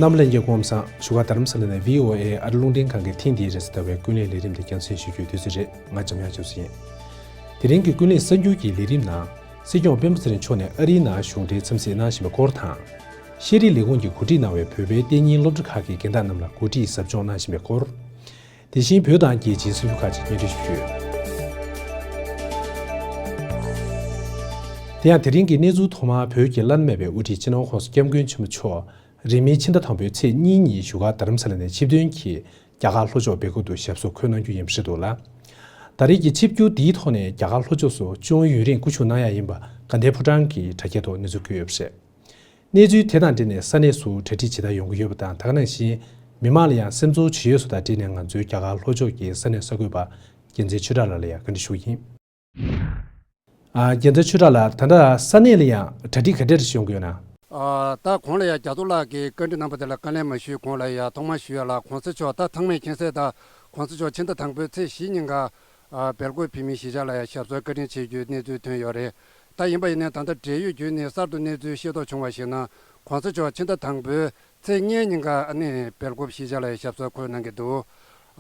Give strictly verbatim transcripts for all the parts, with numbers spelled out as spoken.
རྣམ་པ་ལྷན་རྒྱས་སྐུ་ཁམས་བཟང་། བཞུགས་སྒར་རྡ་རམ་ས་ལ་ནས་བྷི་ཨོ་ཨེ་ཨ་རི་རླུང་འཕྲིན་ཁང་གི་ཐེངས་འདིའི་རེས་གཟའ་ཟླ་བའི་ཀུན་གླེང་ལས་རིམ་དེ་རྒྱང་སྲིང་ཞུ་རྒྱུའི་དུས་ཚོད་རེད། ང་འཇམ་དབྱངས་ཆོས་སྲིད་ཡིན། དེ་རིང་གི་ཀུན་གླེང་གསར་འགྱུར་གྱི་ལས་རིམ་ནང་། སྲིད་སྐྱོང་སྤེན་པ་ཚེ་རིང་མཆོག་ནས་ཨ་རིའི་ནང་གཞུང་འབྲེལ་འཚམས་གཟིགས་གནང་བཞིན་པའི་སྐོར་དང་། ཤེས་རིག་ལས་ཁུངས་ཀྱིས་གོ་སྒྲིག་གནང་བའི་བོད་པའི་གཏན་ཉིན་སློབ་གྲྭ་ཁག་གི་རྒན་བདག་རྣམས་ལ་གོ་སྒྲིག་ཟབ་སྦྱོང་གནང་བཞིན་པའི་སྐོར། དེ་བཞིན་བོད་དང་རྒྱལ་སྤྱིའི་གསར་འགྱུར་ཁག་ཅིག་སྙན་སྒྲོན་ཞུ་རྒྱུ་ཡོད། དེ་ཡང་དེ་རིང་གི་གནས་ཚུལ་ཐོག་མར་བོད་ཀྱི་བླ་ན་མེད་པའི་དབུ་ཁྲིད་སྤྱི་ནོར་༸གོང་ས་༸སྐྱབས་མགོན་ཆེན་པོ་མཆོག་རིང་མིན་ཕྱི་ཟླ་དང་པོའི་ཚེས་གཉིས་ཉིན་བཞུགས་སྒར་རྡ་རམ་ས་ལ་ནས་ཆིབས་ཐོན་གྱིས་རྒྱ་གར་ལྷོ་ཕྱོགས་སྦེལ་ཀོབ་ཏུ་ཞབས་སོར་འཁོད་གནང་རྒྱུ་ཡིན་པ་རེད་འདུག་ལ། ད་རེས་ཀྱི་ཆིབས་བསྒྱུར་འདིའི་ཐོག་ནས་རྒྱ་གར་ལྷོ་ཕྱོགས་སུ་སྤྱི་ཡོངས་ཡུན་རིང་སྐུ་བཞུགས་གནང་ཡ་ཡིན་པ་དགའ་ལྡན་ཕོ་བྲང་གིས་དྲ་རྒྱའི་ཐོག་གནས་ཚུལ་བཀོད་ཡོད་པ་རེད། གནས་ཚུལ་དེ་དང་འབྲེལ་ནས་ས་གནས་སུ་གྲ་སྒྲིག་ཇི་ལྟར་ཡོང་གི་ཡོད་པ་དང་། ད་ག་ནང་བཞིན་མི་མང་ལ་ཡང་སེམས་ཚོར་ཇི་ཡོད་སོགས་དང་འབྲེལ་ནས་ང་ཚོའི་རྒྱ་གར་ལྷོ་ཕྱོགས་ཀྱི་ས་གནས་གསར་འགོད་པ་རྒྱལ་མཚན་ཆོས་གྲགས་ལགས་ལ་ཡང་བཀའ་འདྲི་ཞུ་གི་ཡིན། ཨ། རྒྱལ་མཚན་ཆོས་གྲགས་ལགས། ད་ལྟ་ས་གནས་ལ་ཡང་གྲ་སྒྲིག་ག་འདྲ་ཞིག་ཡོང་གི་ཡོད་ན། ཨ། ད་གོང་ལ་ཡང་རྒྱ་ཐོ་ལགས་ཀྱིས་བཀའ་འདྲི་གནང་པ་དེ་ལ་བཀའ་ལན་མ་ཞུས་གོང་ལ་ཡང་ཐོག་མར་ཞུ་ཡ་ལ། གོང་ས་མཆོག་ད་ཚང་མས་མཁྱེན་གསལ་ལྟར་གོང་ས་མཆོག་ཕྱི་ཟླ་དང་པོའི་ཚེས་བཞི་ཉིན་ཀ་ཨ། སྦེལ་ཀོབ་བོད་མིའི་གཞིས་ཆགས་ལ་ཡང་ཞབས་སོར་བཀའ་དྲིན་ཆེ་རྒྱུའི་གནས་ཚུལ་ཐོན་ཡོད་རེད། ད་ཡིན་པ་ཡིན་ནའི་ད་ལྟ་འབྲེལ་ཡོད་བརྒྱུད་ནས་གསར་དུ་གནས་ཚུལ་ཤེས་རྟོགས་བྱུང་བ་ཞིག་ན། གོང་ས་མཆོག་ཕྱི་ཟླ་དང་པོའི་ཚེས་ལྔའི་ཉིན་ཀ་ཨ་ནི་སྦེལ་ཀོབ་གཞིས་ཆགས་ལ་ཡང་ཞབས་སོར་འཁོད་གནང་གི་འདུག་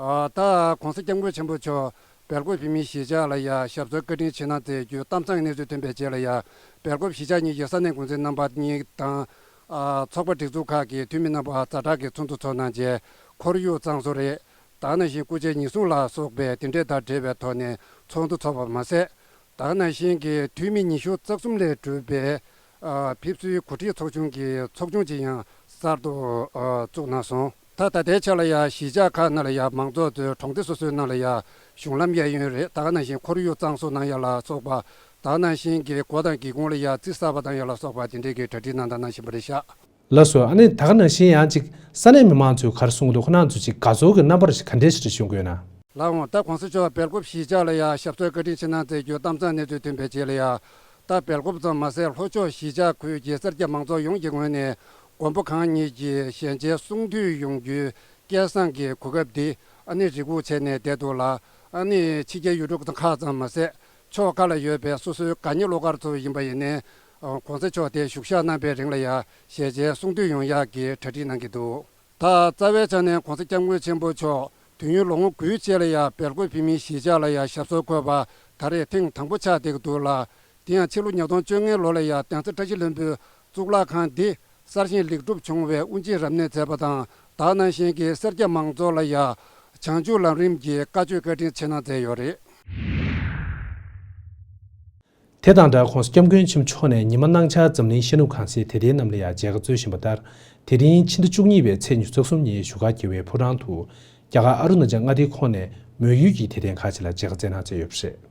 ཨ། ད་༸གོང་ས་༸སྐྱབས་མགོན་ཆེན་པོ་མཆོག་སྦེལ་ཀོབ་བོད་མིའི་གཞིས་ཆགས་ལ་ཡང་ཞབས་སོར་བཀའ་དྲིན་ཆེ་གནང་མཛད་རྒྱུའི་གཏམ་བཟང་གནས་ཚུལ་ཐོན་པའི་རྗེས་ལ་ཡང་། སྦེལ་ཀོབ་གཞིས་ཆགས་གཉིས་ཀྱི་ས་གནས་འགོ་འཛིན་རྣམ་པ་གཉིས་དང་། ཨ། ཚོགས་པ་སྒྲིག་འཛུགས་ཁག་གི་འཐུས་མི་རྣམ་པ་ཛ་དྲག་གི་ཚོགས་འདུ་ཚོགས་གནང་རྗེས། ཁོར་ཡུག་གཙང་བཟོ་རེད། ད་ག་ནང་བཞིན་སྐུ་ཕྱྭའི་ཉེས་སྲུང་ལ་སོགས་པའི་དེ་འདྲས་དང་འབྲེལ་བའི་ཐོག་ནས་ཚོགས་འདུ་ཚོགས་པ་མ་ཟད། ད་ག་ནང་བཞིན་གྱི་འཐུས་མི་ཉི་ཤུ་རྩ་གསུམ་ལས་གྲུབ་པའི་ཨ། ཕེབས་བསུའི་གོ་སྒྲིག་ཚོགས་ཆུང་གི་ཚོགས་ཆུང་ཅིག་ཡང་གསར་དུ་ཨ། བཙུགས་གནང་སོང་། ད་ད་ལྟའི་ཆ་ལ་ཡང་གཞིས་ཆགས་ཁག་ནང་ལ་ཡང་མང་ཚོགས་ཚོས་གྲོང་སྡེ་སོ་སོའི་ནང་ལ་ཡང་གཞུང་ལམ་གཡས་གཡོན་རེད། ད་ག་ནང་བཞིན་ཁོར་ཡུག་གཙང་བཟོ་གནང་ཡ་ལ་སོགས་པ། ད་ག་ནང་བཞིན་གྱི་སྒོ་དང་སྒེའུ་ཁུང་ལ་ཡང་རྩི་གསར་པ་བཏང་ཡ་ལ་སོགས་པ་དེ་འདྲས་ཀྱི་གྲ་སྒྲིག་གནང་དང་གནང་བཞིན་པ་རེད་ཤག་ལགས་སོ། ཨ་ནི་ད་ག་ནང་བཞིན་ཡང་ཅིག་ས་གནས་མི་མང་ཚོས་ག་རེ་གསུང་གི་འདུག་ཁོ་རང་ཚོས་ཅིག་དགའ་ཚོར་གྱི་རྣམ་པ་རེ་ཞིག་ག་འདྲས་ཞིག་རེ་བྱུང་གི་ཡོད་ན། ལགས་འོང་། ད་གོང་ས་མཆོག་སྦེལ་ཀོབ་གཞིས་ཆགས་ལ་ཡང་ཞབས་སོར་བཀའ་དྲིན་ཆེ་གནང་མཛད་རྒྱུ་གཏམ་བཟང་གནས་ཚུལ་ཐོན་པའི་རྗེས་ལ་ཡང་། ད་སྦེལ་ཀོབ་ཙམ་མ་ཟད་ལྷོ་ཕྱོགས་གཞིས་ཆགས་ཁུལ་གྱི་སེར་སྐྱ་མང་ཚོགས་ཡོངས་ཀྱི་ངོས་ནས་མགོན་པོ་གང་ཉིད་ཀྱི་ཞལ་མཇལ་གསུང་ཐོས་ཡོང་རྒྱུའི་སྐལ་བཟང་གི་གོ་སྐབས་འདི་ཨ་ནི་རེ་སྒུག་བྱས་ནས་བསྡད་འདུག་ལ། ཨ་ནི་ཕྱི་རྒྱལ་ཡུལ་གྲུ་ཁག་ཙམ་མ་ཟད། ཕྱོགས་ཁག་ལ་ཡོད་པའི་སོ་སོའི་དགའ་ཉེ་བློ་དཀར་ཚོ་ཡིན་པ་ཡིན་ནའི། ཨ། གོང་ས་མཆོག་དེ་བཞུགས་ཞག་གནང་པའི་རིང་ལ་ཡང་ཞལ་མཇལ་གསུང་ཐོས་ཡོང་ཡག་གི་གྲ་སྒྲིག་གནང་གི་འདུག་ད་རྩ་བའི་ཆ་ནས་གོང་ས་སྐྱབས་མགོན་ཆེན་པོ་མཆོག་དུས་ཡུན་ལོ་ངོ་དགུའི་རྗེས་ལ་ཡང་སྦེལ་ཀོབ་བོད་མིའི་གཞིས་ཆགས་ལ་ཡང་ཞབས་སོར་འཁོད་པ་ད་རེས་ཐེངས་དང་པོ་ཆགས་བསྡད་ཀྱི་འདུག་ལ། དེ་ཡང་ཕྱི་ལོ་ཉིས་སྟོང་བཅོ་ལྔའི་ལོ་ལ་ཡང་གདན་ས་བཀྲ་ཤིས་ལྷུན་པོའི་གཙུག་ལག་ཁང་འདི་གསར་བཞེངས་ལེགས་གྲུབ་བྱུང་བའི་དབུ་འབྱེད་རབ་གནས་མཛད་པ་དང་། ད་ག་ནང་བཞིན་གྱི་སེར་སྐྱ་མང་ཚོགས་ལ་ཡང་བྱང་ཆུབ་ལམ་རིམ་གྱི་བཀའ་ཆོས་བཀའ་དྲིན་ཆེ་གནང་མཛད་ཡོད་རེད། དེ་དང་སྦྲགས་༸གོང་ས་༸སྐྱབས་མགོན་ཆེན་པོ་མཆོག་ནས་ཉི་མ་གནངས་ཆར་འཛམ་གླིང་ཤར་ནུབ་གང་སའི་དད་ལྡན་རྣམས་ལ་ཡང་མཇལ་ཁ་སྩོལ་བཞིན་པ་ལྟར། དེ་རིང་ཕྱི་ཟླ་བཅུ་གཉིས་པའི་ཚེས་ཉི་ཤུ་རྩ་གསུམ་ཉིན་བཞུགས་སྒར་རྒྱལ་བའི་ཕོ་བྲང་དུ་རྒྱ་གར་ཨ་རུ་ན་ཅལ་མངའ་སྡེའི་ཁོངས་ནས་མོན་ཡུལ་གྱི་དད་ལྡན་ཁག་ཅིག་ལ་མཇལ་ཁ་སྩལ་གནང་མཛད་ཡོད་པ་རེད།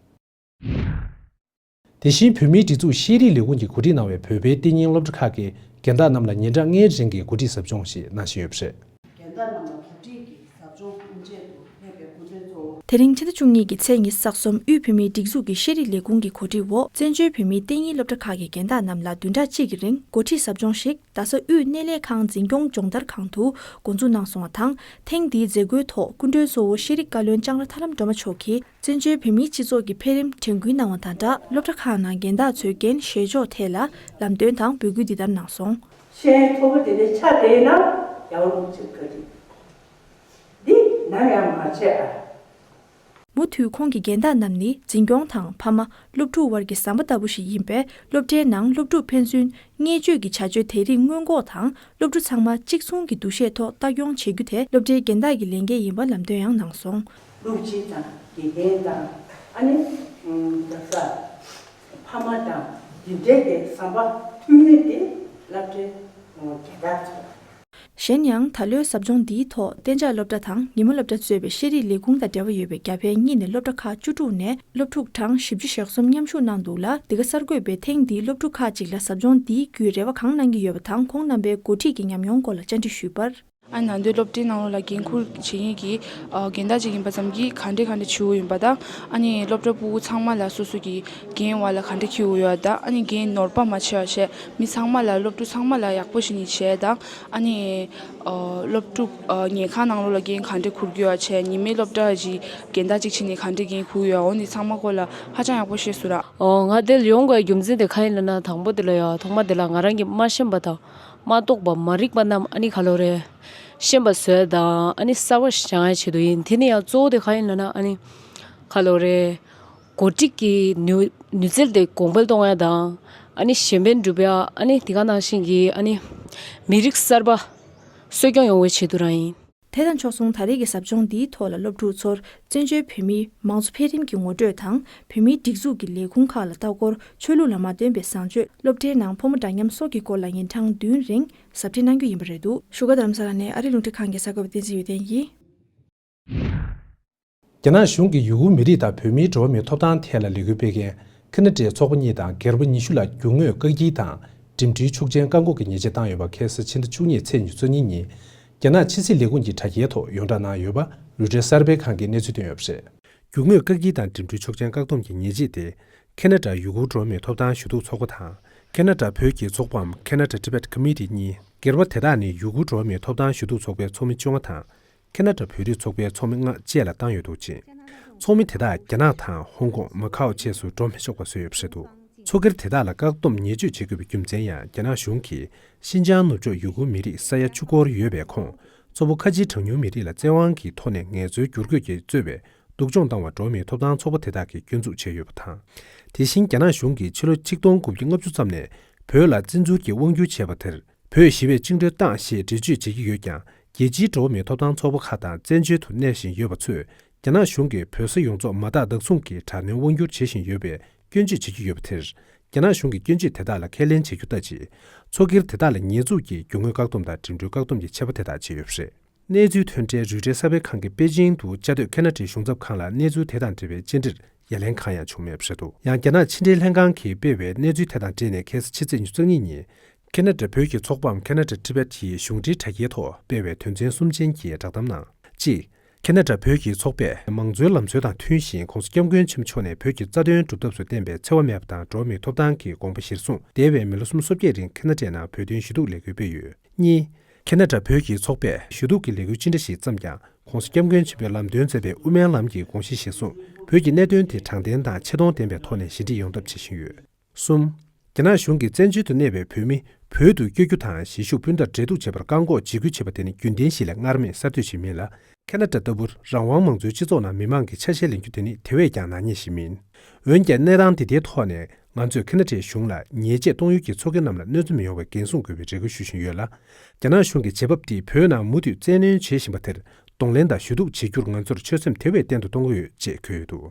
དེ་བཞིན་བོད་མིའི་སྒྲིག་འཛུགས་ཤེས་རིག་ལས་ཁུངས་ཀྱིས་གོ་སྒྲིག་གནང་བའི་བོད་པའི་གཏན་ཉིན་སློབ་གྲྭ་ཁག་གི་རྒན་བདག་རྣམས་ལ་ཉིན་གྲངས་ལྔའི་རིང་གི་གོ་སྒྲིག་ཟབ་སྦྱོང་ཞིག་གནང་བཞིན་ཡོད་པ་རེད། རྒན་བདག་རྣམས་ལ་གོ་སྒྲིག་གི་ཟབ་སྦྱོང་དབུ་འབྱེད་དུ་ཕེབས་པའི་སྐུ་མགྲོན་གཙོ་བོ། དེ་རིང་ཕྱི་ཟླ་བཅུ་གཉིས་ཀྱི་ཚེས་ཉི་ཤུ་རྩ་གསུམ་དབུས་བོད་མིའི་སྒྲིག་འཛུགས་ཀྱི་ཤེས་རིག་ལས་ཁུངས་ཀྱི་གོ་སྒྲིག་འོག་བཙན་བྱོལ་བོད་མིའི་གཏན་ཉིན་སློབ་གྲྭ་ཁག་གི་རྒན་བདག་རྣམས་ལ་བདུན་ཕྲག་གཅིག་གི་རིང་གོ་སྒྲིག་ཟབ་སྦྱོང་ཞིག་རྡ་ས་དབུས་སྣེ་ལེན་ཁང་འཛིན་སྐྱོང་སྦྱོང་བརྡར་ཁང་དུ་འགོ་འཛུགས་གནང་སོང་བ་དང་། ཐེངས་འདིའི་མཛད་སྒོའི་ཐོག་སྐུ་མགྲོན་གཙོ་བོ་ཤེས་རིག་བཀའ་བློན་ལྕང་ར་ཐར་ལམ་སྒྲོལ་མ་མཆོག་གིས། བཙན་བྱོལ་བོད་མིའི་སྤྱི་ཚོགས་ཀྱི་འཕེལ་རིམ་དྲན་སྐུལ་གནང་བ་དང་སྦྲགས། སློབ་གྲྭ་ཁག་ནང་རྒན་བདག་ཚོའི་འགན་བཞེས་ཕྱོགས་ཐད་ལ་ལམ་སྟོན་དང་འབོད་སྐུལ་འདི་ལྟར་གནང་སོང་། ཤེས་ཡོན་མཐོ་པོ་དེ་འདྲའི་ཆ་དེ་ཡིན་ན་ཡག་པོ་ཅིག་ག་ཅིག་འདི་ནམ་ཡང་མ་བརྗེད་ཨ། མུ་མཐུད་ཁོང་གིས་རྒན་བདག་རྣམས་ནི་འཛིན་སྐྱོང་དང་ཕ་མ། སློབ་ཕྲུག་དབར་གྱི་ཟམ་པ་ལྟ་བུ་ཞིག་ཡིན་པས། སློབ་གྲྭའི་ནང་སློབ་ཕྲུག་ཕན་ཚུན་བརྙས་བཅོས་ཀྱི་བྱ་སྤྱོད་དེ་རིགས་སྔོན་འགོག་དང་། སློབ་ཕྲུག་ཚང་མ་གཅིག་མཚུངས་ཀྱི་འདུ་ཤེས་ཐོག་ལྟ་སྐྱོང་བྱེད་རྒྱུ་དེ་སློབ་གྲྭའི་རྒན་བདག་གི་ལས་འགན་ཡིན་པ་ལམ་སྟོན་ཡང་གནང་སོང་། སློབ་སྤྱི་དང་དགེ་རྒན་དང་ཨ་ནི་ཨུམ་ད་ས་ཕ་མ་དང་འདི་འདྲའི་གི་ཟམ་པ་མཐུན་མི་དེ་སློབ་གྲྭའི་ཨོ་རྒན་བདག་ཚོ། གཞན་ཡང་ད་ལོའི་ཟབ་སྦྱོང་འདིའི་ཐོག་གཏན་འཇགས་སློབ་གྲྭ་དང་ཉིན་མོ་སློབ་གྲྭ་གཙོས་པའི་ཤེས་རིག་ལས་ཁུངས་དང་འབྲེལ་བ་ཡོད་པའི་རྒྱ་བལ་གཉིས་ནས་སློབ་གྲྭ་ཁག་བཅུ་དྲུག་ནས་སློབ་ཕྲུག་གྲངས་བཞི་བཅུ་ཞེ་གསུམ་མཉམ་ཞུགས་གནང་འདུག་ལ། འདི་ག་གསར་འགོད་པས་ཐེངས་འདིའི་སློབ་ཕྲུག་ཁག་ཅིག་ལ་ཟབ་སྦྱོང་འདིའི་བརྒྱུད་རེ་བ་གང་གནང་གི་ཡོད་པ་དང་། ཁོང་རྣམ་པའི་འགོ་ཁྲིད་ཀྱི་ཉམས་མྱོང་སྐོར་ལ་བཅར་འདྲི་ཞུས་པར། ཨ་ནི་ནང་དོན་སློབ་གྲྭའི་ནང་ལོགས་ལ་འགན་འཁུར་བྱེད་མཁན་གྱི་ཨ་རྒན་བདག་ཅིག་ཡིན་པ་ཙམ་གྱིས་ག་འདྲས་ག་འདྲས་བྱེད་དགོས་ཡིན་པ་དང་། ཨ་ནི་སློབ་གྲྭ་ཕྲུ་གུ་ཚང་མ་ལ་སོ་སོ་གི་འགན་བ་ལ་ག་འདྲས་འཁྱེར་དགོས་ཡོད་དང་། ཨ་ནི་འགན་ནོར་བ་མ་བྱེད་པ་བྱས། མི་ཚང་མ་ལ་སློབ་ཕྲུག་ཚང་མ་ལ་ཡག་པོ་ཞིག་ནས་བྱས་དང་། ཨ་ནི་ཨ་སློབ་ཕྲུག་ཨ་ཉལ་ཁང་ནང་ལོགས་ལ་འགན་ག་འདྲས་འཁུར་དགོས་ཡོད་བྱས། ཉི་མའི་སློབ་གྲྭ་གི་རྒན་བདག་ཅིག་བྱས་ནས་ག་འདྲས་འགན་འཁུར་ཡོད། འོ་འདི་ཚང་མ་སྐོར་ལ་ཧ་ཅང་ཡག་པོ་ཤེས་སོང་ར། ཨོ་ང་འདིར་ཡོང་དགོས་རྒྱུ་མཚན་དེ་གང་ཡིན་ལབ་ན། དང་པོ་དེ་ལ་ཡ་ཐོག་མ་དེ་ལ་ང་རང་གིས་མ་ཤེས་པ་དང་། མ་རྟོགས་པ་མ་རིག་པ་རྣམས་ཨ་ནི་ག་ལོ་རེད། ཤེས་པ་བཟོ་ཡ་དང་ཨ་ནི་གསལ་བ་སྦྱང་ཡ་ཆེད་དུ་ཡིན། དེ་ནི་ཡང་གཙོ་བོ་དེ་ག་ཡིན་ལབ་ན་ཨ་ནི་ག་ལོ་རེད། གོ་སྒྲིག་གི་ནུས་ནུས་རྩལ་དེ་གོང་འཕེལ་གཏོང་ཡ་དང་ཨ་ནི་གཞན་ཕན་སྒྲུབ་ཡ། ཨ་ནི་དེ་ག་ནང་བཞིན་གྱི་ཨ་ནི་མི་རིགས་གསར་པ་གསོ་སྐྱོང་ཡོང་བའི་ཆེད་དུ་རང་ཡིན། དེ་དང་ཕྱོགས་མཚུངས། ད་རེས་ཀྱི་ཟབ་སྦྱོང་འདིའི་ཐོག་ལ་སློབ་ཕྲུག་ཚོར་བཙན་བྱོལ་བོད་མིའི་མང་གཙོ་འཕེལ་རིམ་གྱི་ངོ་སྤྲོད་དང་། བོད་མིའི་སྒྲིག་འཛུགས་ཀྱི་ལས་ཁུངས་ཁག་ལ་ལྟ་སྐོར། ཆོས་ལུགས་ལ་མ་བརྟེན་པའི་བཟང་སྤྱོད། སློབ་གྲྭའི་ནང་ཕོ་མོ་འདྲ་མཉམ་སོགས་ཀྱི་སྐོར་ལ་ཉིན་གྲངས་བདུན་རིང་ཟབ་ཁྲིད་གནང་རྒྱུ་ཡིན་པ་རེད་འདུག་བཞུགས་སྒར་རྡ་རམ་ས་ལ་ནས་ཨ་རི་རླུང་འཕྲིན་ཁང་གི་གསར་འགོད་པ་བསྟན་འཛིན་འོད་ལྡན་ཡིན། རྒྱ་ནག་གཞུང་གིས་ཡུ་གུར་མི་རིགས་དང་བོད་མིའི་འགྲོ་བ་མིའི་ཐོབ་ཐང་ཐད་ལ་ལས་འགུལ་སྤེལ་མཁན་ཁེ་ན་ཌའི་ཚོགས་པ་གཉིས་དང་སྒེར་པ་ཉི་ཤུ་ལ་རྒྱུ་དངོས་བཀག་སྐྱིལ་དང་འགྲིམ་འགྲུལ་ཆོག་མཆན་བཀག་འགོག་གི་ཉེས་ཆད་བཏང་ཡོད་པ་ཁ་སང་ཕྱི་ཟླ་བཅུ་གཉིས་ཚེས་ཉི་ཤུ་རྩ་གཉིས་ཉིན་རྒྱ་ནག་ཕྱི་སྲིད་ལས་ཁུངས་ཀྱི་དྲ་རྒྱའི་ཐོག་ཡོངས་བསྒྲགས་གནང་ཡོད་པ་རོའི་ཊར་གསར་སྤེལ་ཁང་གིས་གནས་ཚུལ་བཏོན་ཡོད་པ་རེད། རྒྱུ་དངོས་བཀག་སྐྱིལ་དང་འགྲིམ་འགྲུལ་ཆོག་མཆན་བཀག་སྡོམ་གྱི་ཉེས་ཆད་དེ་ཁེ་ན་ཌ་ཡུ་གུར་འགྲོ་བ་མིའི་ཐོབ་ཐང་ཞུ་གཏུག་ཚོགས་པ་དང་ཁེ་ན་ཌ་བོད་ཀྱི་ཚོགས་པའམ་Canada Tibet Committee གཉིས། སྒེར་པ་དེ་དག་ནི་ཡུ་གུར་འགྲོ་བ་མིའི་ཐོབ་ཐང་ཞུ་གཏུག་ཚོགས་པའི་ཚོགས་མི་བཅོ་ལྔ་དང་། ཁེ་ན་ཌ་བོད་རིགས་ཚོགས་པའི་ཚོགས་མི་ལྔ་བཅས་ལ་བཏང་ཡོད་འདུག་ཅིང་། ཚོགས་མི་དེ་དག་རྒྱ་ནག་དང་ཧོང་ཀོང་མ་ཁའོ་བཅས་སུ་འགྲོ་མི་ཆོག་པ་བཟོས་ཡོད་པ་རེད་འདུག་ཚོགས་སྒེར་དེ་དག་ལ་བཀག་སྡོམ་ཉེས་གཅོད་བྱེད་དགོས་པའི་རྒྱུ་མཚན་ཡང་རྒྱ་ནག་གཞུང་གིས་ཤིན་ཅང་ནུབ་ཕྱོགས་ཡུ་གུར་མི་རིགས་ས་ཡ་བཅུ་སྐོར་ཡོད་པའི་ཁོངས་གཙོ་བོ་ཁ་ཆེའི་གྲངས་ཉུང་མི་རིགས་ལ་བཙན་དབང་གི་ཐོག་ནས་ངལ་རྩོལ་བསྒྱུར་བཀོད་ཀྱིས་གཙོས་པའི་སྡུག་སྦྱོང་བཏང་བར་འགྲོ་བ་མིའི་ཐོབ་ཐང་ཚོགས་པ་དེ་དག་གིས་སྐྱོན་འཛུགས་བྱས་ཡོད་པ་དང་། དེ་བཞིན་རྒྱ་ནག་གཞུང་གིས་ཕྱི་ལོ་ཆིག་སྟོང་དགུ་བརྒྱ་ལྔ་བཅུ་ཙམ་ནས་བོད་ལ་བཙན་འཛུལ་གྱིས་དབང་བསྒྱུར་བྱས་པ་དེར། བོད་ཞི་བས་བཅིངས་འགྲོལ་བཏང་ཞེས་འགྲེལ་བརྗོད་བྱེད་ཀྱི་ཡོད་ཀྱང་། རྒྱལ་སྤྱིའི་འགྲོ་བ་མིའི་ཐོབ་ཐང་ཚོགས་པ་ཁག་དང་བཙན་བྱོལ་དུ་གནས་བཞིན་ཡོད་པ་ཚོས་རྒྱ་ནག་གཞུང་གིས་བོད་ས་ཡོངས་རྫོགས་མ་དག་བདག་བཟུང་གིས་དྲག་གནོན་དབང་བསྒྱུར་བྱེད་བཞིན་ཡོད་པའི་སྐྱོན་བརྗོད་བྱེད་ཀྱི་ཡོད་པ་དེར། རྒྱ་ནག་གཞུང་གིས་སྐྱོན་བརྗོད་དེ་དག་ལ་ཁས་ལེན་བྱེད་རྒྱུ་ལྟ་ཅི། ཚོགས་སྒེར་དེ་དག་ལ་ཉེས་འཛུགས་ཀྱིས་རྒྱུ་དངོས་བཀག་སྡོམ་དང་འགྲིམ་འགྲུལ་བཀག་སྡོམ་གྱི་ཆད་པ་དེ་དག་བྱས་ཡོད་པ་རེད། གནས་ཚུལ་ཐོན་འཕྲལ་རོའི་ཊར་གསར་སྤེལ་ཁང་གིས་པེ་ཅིང་དུ་བཅའ་སྡོད་ཁེ་ན་ཌའི་གཞུང་ཚབ་ཁང་ལ་གནས་ཚུལ་དེ་དང་འབྲེལ་བའི་བཅར་འདྲིར་ཡ་ལན་གང་ཡང་བྱུང་མེད་པ་རེད་འདུག་ཡང་རྒྱ་ནག་ཕྱི་འབྲེལ་ལྷན་ཁང་གིས་སྤེལ་བའི་གནས་ཚུལ་དེ་དང་འབྲེལ་ནས་ཁ་སང་ཕྱི་ཚེས་ཉི་ཤུ་རྩ་གཉིས་ཉིན། ཁེ་ན་ཌ་བོད་ཀྱི་ཚོགས་པའམ་Canada Tibet ཡི་གཞུང་འབྲེལ་དྲ་རྒྱའི་ཐོག་སྤེལ་བའི་དོན་ཚན་གསུམ་ཅན་གྱི་བསྒྲགས་གཏམ་ནང་། གཅིག་ཁེ་ན་ཌ་བོད་ཀྱི་ཚོགས་པས་མང་གཙོའི་ལམ་སྲོལ་དང་མཐུན་ཞིང་༧གོང་ས་༧སྐྱབས་མགོན་ཆེན་པོ་མཆོག་ནས་བོད་ཀྱི་རྩ་དོན་སྒྲུབ་ཐབས་སུ་བསྟན་པའི་འཚེ་བ་མེད་པ་དང་འགྲོ་བ་མིའི་ཐོབ་ཐང་གི་དགོངས་པ་གཞིར་བཟུང་། འདས་པའི་མི་ལོ་སུམ་ཅུ་སོ་བརྒྱད་རིང་ཁེ་ན་ཌའི་ནང་བོད་དོན་ཞུ་གཏུག་ལས་འགུལ་སྤེལ་ཡོད། གཉིས། ཁེ་ན་ཌ་བོད་ཀྱི་ཚོགས་པས་ཞུ་གཏུག་གི་ལས་འགུལ་ཅི་འདྲ་ཞིག་བརྩམས་ཀྱང་༧གོང་ས་༧སྐྱབས་མགོན་ཆེན་པོས་ལམ་སྟོན་མཛད་པའི་དབུ་མའི་ལམ་གྱི་དགོངས་གཞི་གཞིར་བཟུང་བོད་ཀྱི་གནད་དོན་དེ་དྲང་བདེན་དང་ཆེ་མཐོང་ལྡན་པའི་ཐོག་ནས་ཞི་འགྲིག་ཡོང་ཐབས་བྱེད་བཞིན་ཡོད། གསུམ། རྒྱ་ནག་གཞུང་གིས་བཙན་བྱོལ་དུ་གནས་པའི་བོད་མི་བོད་དུ་བསྐྱོད་རྒྱུ་དང་གཞིས་བཞུགས་སྤུན་ཟླར་འབྲེལ་གཏུག་བྱེད་པར་བཀག་འགོག་བྱེད་ཁུལ་བྱེད་པ་དེ་ནི་རྒྱུན་ལྡན་ཞིག་ལས་སྔར་མེད་གསར་གཏོད་ཞིག་མིན་ལ། ཁེ་ན་ཌ་ལྟ་བུར་རང་དབང་མང་གཙོའི་སྤྱི་ཚོགས་ནང་མི་མང་གིས་ཆ་ཤས་ལེན་རྒྱུ་དེ་ནི་དེ་བས་ཀྱང་ནག་ཉེས་ཤིག་མིན། འོན་ཀྱང་གནས་སྟངས་འདི་ལྟའི་ཐོག་ནས་ང་ཚོས་ཁེ་ན་ཌའི་གཞུང་ལ་ཉེས་ཆད་གཏོང་ཡུལ་གྱི་ཚོགས་སྒེར་རྣམས་ལ་གནོད་འཚེ་མི་ཡོང་བའི་འགན་སྲུང་དགོས་པའི་རེ་སྐུལ་ཞུ་བཞིན་ཡོད་ལ། རྒྱ་ནག་གཞུང་གིས་བྱེད་བབ་འདིས་བོད་ནང་མུ་མཐུད་བཙན་གནོན་བྱེད་བཞིན་པ་དེར་གདོང་ལེན་དང་ཞུ་གཏུག་བྱེད་རྒྱུར་ང་ཚོར་ཆོད་སེམས་དེ་བས་བརྟན་དུ་གཏོང་གི་ཡོད་ཅེས་འཁོད་ཡོད་འདུག་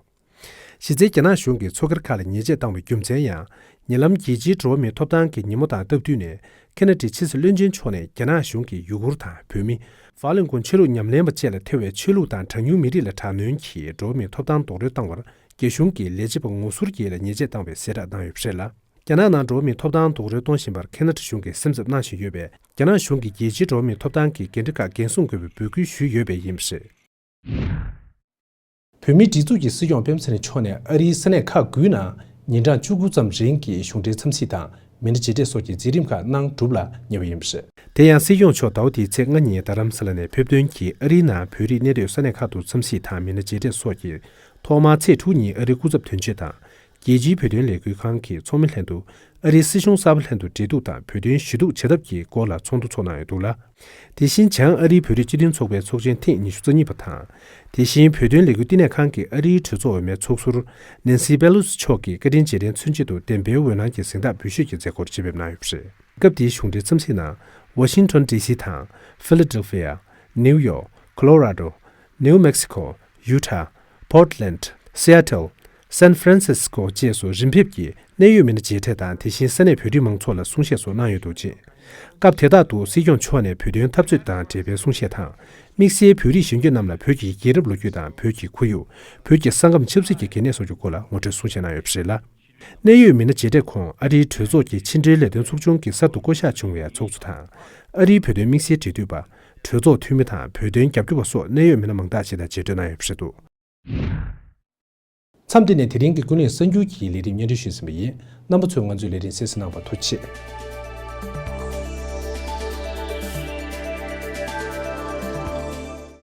གཞི་རྩའི་རྒྱ་ནག་གཞུང་གིས་ཚོགས་སྒེར་ཁག་ལ་ཉེས་ཆད་བཏང་བའི་རྒྱུ་མཚན་ཡང་། ཉེ་ལམ་རྒྱལ་སྤྱིའི་འགྲོ་བ་མིའི་ཐོབ་ཐང་གི་ཉིན་མོ་དང་སྟབས་བསྟུན་ནས་ཁེ་ན་ཌའི་ཕྱི་སྲིད་བློན་ཆེན་མཆོག་ནས་རྒྱ་ནག་གཞུང་གིས་ཡུ་གུར་དང་བོད་མི། ཧྥ་ལིན་ཀུན་ཆོས་ལུགས་ཉམས་ལེན་པ་བཅས་ལ་ཐེ་བའི་ཆོས་ལུགས་དང་གྲངས་ཉུང་མི་རིགས་ལ་དྲག་གནོན་གྱིས་འགྲོ་བ་མིའི་ཐོབ་ཐང་རྡོག་རོལ་བཏང་བར་རྒྱ་གཞུང་གིས་ལས་བྱེད་པ་ངོ་ཟུར་བརྒྱད་ལ་ཉེས་ཆད་བཏང་བའི་གསལ་བསྒྲགས་གནང་ཡོད་པ་རེད་ལ། རྒྱ་ནག་ནང་འགྲོ་བ་མིའི་ཐོབ་ཐང་རྡོག་རོལ་གཏོང་བཞིན་པར་ཁེ་ན་ཌ་གཞུང་གིས་སེམས་འཚབ་གནང་བཞིན་ཡོད་པས་རྒྱ་ནག་གཞུང་གིས་རྒྱལ་སྤྱིའི་འགྲོ་བ་མིའི་ཐོབ་ཐང་གི་འགན་འཁྲི་ཁག་འགན་སྲུང་དགོས་པའི་འབོད་སྐུལ་ཞུས་ཡོད་པས་ཡིན་པ་རེད། བོད་མིའི་སྒྲིག་འཛུགས་ཀྱི་སྲིད་སྐྱོང་སྤེན་པ་ཚེ་རིང་མཆོག་ནས་ཨ་རིའི་ས་གནས་ཁག་དགུའི་ནང་ཉིན་གྲངས་བཅུ་དགུ་ཙམ་རིང་གི་གཞུང་འབྲེལ་འཚམས་གཟིགས་དང་མི་སྣ་མཇལ་འཕྲད་སོགས་ཀྱི་མཛད་རིམ་ཁག་གནང་གྲུབ་ལ་ཉེ་བ་ཡིན་པ་རེད། དེ་ཡང་སྲིད་སྐྱོང་མཆོག་ཟླ་བ་འདིའི་ཚེས་ལྔ་ཉིན་རྡ་རམ་ས་ལ་ནས་ཕེབས་ཐོན་གྱིས་ཨ་རིའི་ནང་བོད་རིགས་གནས་སྡོད་ས་གནས་ཁག་ཏུ་འཚམས་གཟིགས་དང་མི་སྣ་མཇལ་འཕྲད་སོགས་ཀྱིས་ཐོག་མར་ཚེས་དྲུག་ཉིན་ཨ་རིའི་སྐུ་ཚབ་དོན་གཅོད་དང་རྒྱལ་སྤྱིའི་བོད་དོན་ལས་འགུལ་ཁང་གི་ཚོགས་མི་ལྷན་དུ་ཨ་རིའི་སྲིད་གཞུང་གསར་པ་ལྷན་དུ་འབྲེལ་གཏུག་དང་བོད་དོན་ཞུ་གཏུག་བྱ་ཐབས་ཀྱི་སྐོར་ལ་ཚོགས་འདུ་ཚོགས་གནང་ཡོད་འདུག་ལ། དེ་བཞིན་བྱང་ཨ་རིའི་བོད་རིགས་སྤྱི་མཐུན་ཚོགས་པའི་ཚོགས་ཆེན་ཐེངས་ཉི་ཤུ་རྩ་གཉིས་པ་དང་། དེ་བཞིན་བོད་དོན་ལས་འགུལ་བསྟི་གནས་ཁང་གི་ཨ་རིའི་གྲོས་ཚོགས་འོས་མའི་ཚོགས་ཟུར་ནེན་སི་པེ་ལོ་སི་མཆོག་གིས་བཀའ་དྲིན་རྗེས་དྲན་མཚོན་ཆེད་དུ་བདེན་པའི་འོད་སྣང་གི་གཟེངས་རྟགས་འབུལ་ཞུས་ཀྱི་མཛད་སྒོར་ཆེད་ཕེབས་གནང་ཡོད་པ་རེད། སྐབས་དེའི་གཞུང་འབྲེལ་འཚམས་གཟིགས་ནང་ཝ་ཤིང་ཊོན་ཌི་སི་དང་ཕི་ལ་ཌེལ་ཕི་ཡ། ནིའུ་ཡོག་ཁོ་ལོ་ར་ཌོ། ནིའུ་མེག་སི་ཁོ། ཡུ་ཐ། པོར་ཊ་ལེན་ཌ། སི་ཨེ་ཊལ། སན་ཧྥ་རན་སིས་ཀོ་བཅས་སུ་རིམ་ཕེབས་ཀྱིས་གནད་ཡོད་མི་སྣ་མཇལ་འཕྲད་དང་དེ་བཞིན་ས་གནས་བོད་རིགས་མང་ཚོགས་ལ་གསུང་བཤད་སོགས་གནང་ཡོད་འདུག་ཅིང་། སྐབས་དེ་དག་ཏུ་སྲིད་སྐྱོང་མཆོག་ནས་བོད་དོན་འཐབ་རྩོད་དང་འབྲེལ་བའི་གསུང་བཤད་དང་། དམིགས་བསལ་བོད་རིགས་གཞོན་སྐྱེས་རྣམས་ལ་བོད་ཀྱི་རྒྱལ་རབས་ལོ་རྒྱུས་དང་བོད་ཀྱི་ཁོར་ཡུག་བོད་ཀྱི་ས་ཁམས་ཆབ་སྲིད་ཀྱི་གལ་གནད་སོགས་ཀྱི་སྐོར་ལ་ངོ་སྤྲོད་གསུང་བཤད་གནང་ཡོད་པ་རེད་ལ། གནད་ཡོད་མི་སྣ་མཇལ་འཕྲད་ཁོངས་ཨ་རིའི་གྲོས་ཚོགས་ཀྱི་ཕྱི་འབྲེལ་ལས་དོན་ཚོགས་ཆུང་གིས་གསར་དུ་བསྐོ་གཞག་བྱུང་བའི་ཚོགས་གཙོ་དང་། ཨ་རིའི་བོད་དོན་དམིགས་བསལ་འབྲེལ་མཐུད་པ། གྲོས་ཚོགས་འཐུས་མི་དང་བོད་དོན་རྒྱབ་སྐྱོར་བ་སོགས་གནད་ཡོད་མི་སྣ་མང་དག་ཅིག་དང་མཇལ་འཕྲད་གནང་ཡོད་པ་རེད་འདུག་མཚམས་འདི་ནས་དེ་རིང་གི་ཀུན་གླེང་གསར་འགྱུར་གྱི་ལས་རིམ་སྙན་སྒྲོན་ཞུས་ཟིན་པ་ཡིན། རྣམ་པ་ཚོས་ང་ཚོའི་ལས་རིམ་གསན་གཟིགས་གནང་བར་ཐུགས་རྗེ་ཆེ།